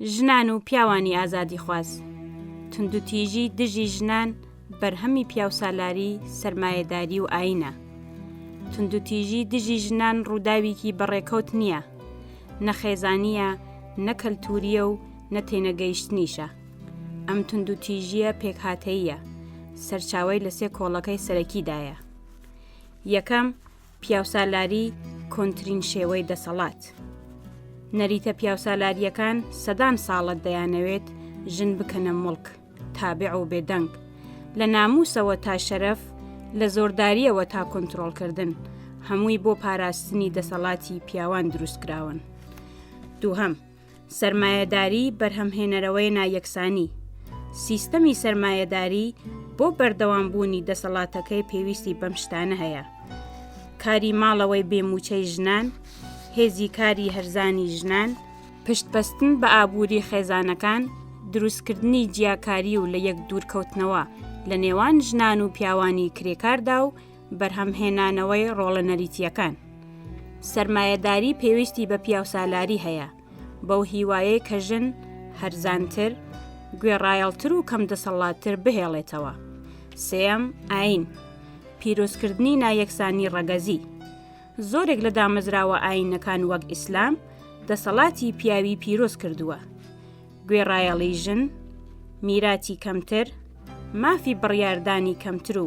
ژنان و پیاوانی ئازادیخواز، توندوتیژی دژی ژنان بەرهەمی پیاوسالاری، سەرمایەداری و ئایینە. توندوتیژی دژی ژنان ڕووداویکی بەڕێکەوت نییە، نە خێزانییە، نە کەلتوورییە و نە تێنەگەیشتنیشە. ئەم توندوتیژییە پێکهاتەییە، سەرچاوەی لە سێ کۆڵەکەی سەرەکیدایە. یەکەم، پیاوسالاری کۆنترین شێوەی دەسەڵات. نەریتە پیاوسالارییەکان سەدان ساڵە دەیانەوێت ژن بکەنە موڵک، تابع و بێدەنگ. لە ناموسەوە تا شەرەف، لە زۆردارییەوە تا کۆنترۆڵکردن، هەمووی بۆ پاراستنی دەسەڵاتی پیاوان دروستکراون. دووهەم، سەرمایەداری بەرهەمهێنەرەوەی نایەکسانی، سیستەمی سەرمایەداری بۆ بەردەوامبوونی دەسەڵاتەکەی پێویستی بەم شتانە هەیە، کاری ماڵەوەی بێ مووچەی ژنان، هێزی کاری هەرزانی ژنان، پشتبەستن بە ئابووری خێزانەکان، دروستکردنی جیاکاری و لە یەک دوورکەوتنەوە لە نێوان ژنان و پیاوانی کرێکاردا و بەرهەمهێنانەوەی ڕۆڵە نەریتییەکان. سەرمایەداری پێویستی بە پیاوسالاری هەیە، بەو هیوایەی کە ژن هەرزانتر، گوێڕایەڵتر و کەمدەسەڵاتتر بهێڵێتەوە. سێیەم، ئایین. پیرۆزکردنی نایەکسانی ڕەگەزی. زۆرێک لە دامەزراوە ئایینەکان وەک ئیسلام، دەسەڵاتی پیاوی پیرۆز کردووە. گوێڕایەڵی ژن، میراتی کەمتر، مافی بڕیاردانی کەمتر و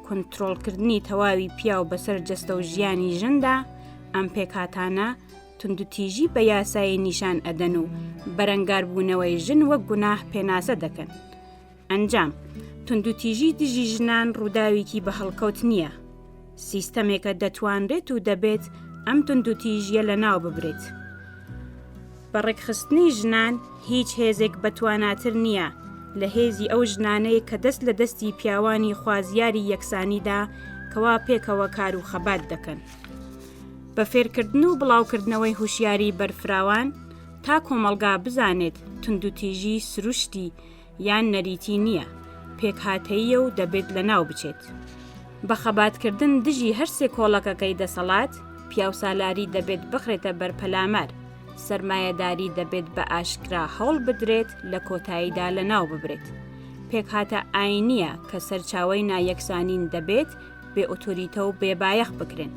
کونترۆڵکردنی تەواوی پیاو بەسەر جەستە و ژیانی ژندا، ئەم پێکهاتانە توندوتیژی بە یاسایی نیشان ئەدەن و بەرەنگاربوونەوەی ژن وەک گوناه پێناسە دەکەن. ئەنجام، توندوتیژی دژی ژنان ڕووداوێکی بە هەڵکەوت نییە، سیستەمێکە دەتوانرێت و دەبێت ئەم توندوتیژییە لەناو ببرێت. بە ڕێکخستنی ژنان هیچ هێزێک بەتواناتر نییە لە هێزی ئەو ژنانەی کە دەست لە دەستی پیاوانی خوازیاری یەکسانیدا کەوا پێکەوە کار و خەبات دەکەن. بە فێرکردن و بڵاوکردنەوەی هوشیاری بەرفراوان تا کۆمەڵگا بزانێت توندوتیژی سروشتی یان نەریتی نییە، پێکهاتەییە و دەبێت لەناو بچێت. بە خەباتکردن دژی هەرسێ کۆڵەکەکەی دەسەڵات، پیاوسالاری دەبێت بخرێتە بەر پەلامار، سەرمایەداری دەبێت بە ئاشکرا هەوڵ بدرێت لە کۆتاییدا لەناو ببرێت. پێکهاتە ئاینییە کە سەرچاوەی نایەکسانین دەبێت بێ ئۆتۆریتە و بێ بایەخ بکرێن.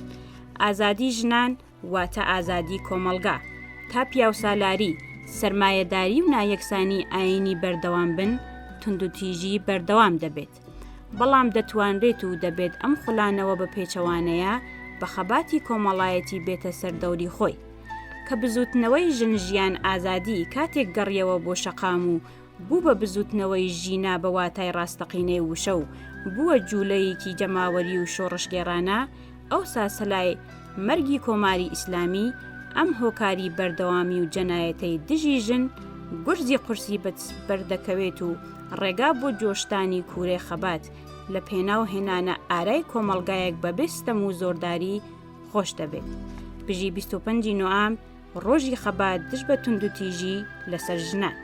ئازادی ژنان واتە ئازادی کۆمەڵگا. تا پیاوسالاری، سەرمایەداری و نایەکسانی ئایینی بەردەوام بن، توندوتیژی بەردەوام دەبێت. بەڵام دەتوانرێت و دەبێت ئەم خولانەوە بە پێچەوانەیە بە خەباتی کۆمەڵایەتی بێتە سەر دەوری خۆی. کە بزووتنەوەی ژن ژیان ئازادی کاتێک گەڕیەوە بۆ شەقام و بوو بە بزووتنەوەی ژینا بە واتای ڕاستەقینەی وشە و بووە جوولەیەکی جەماوەری و شۆڕشگێڕانە، ئەوسا سەلای مەرگی کۆماری ئیسلامی ئەم هۆکاری بەردەوامی و جەنایەتەی دژی ژن گورزی قورسی بەردەکەوێت و ڕێگا بۆ جۆشدانی کوورەی خەبات لە پێناو هێنانە ئارای کۆمەڵگایەک بە بێ ستەم و زۆرداری خۆش دەبێت. بژی 25 نوامبر ڕۆژی خەبات دژ بە توندوتیژی لەسەر ژنان.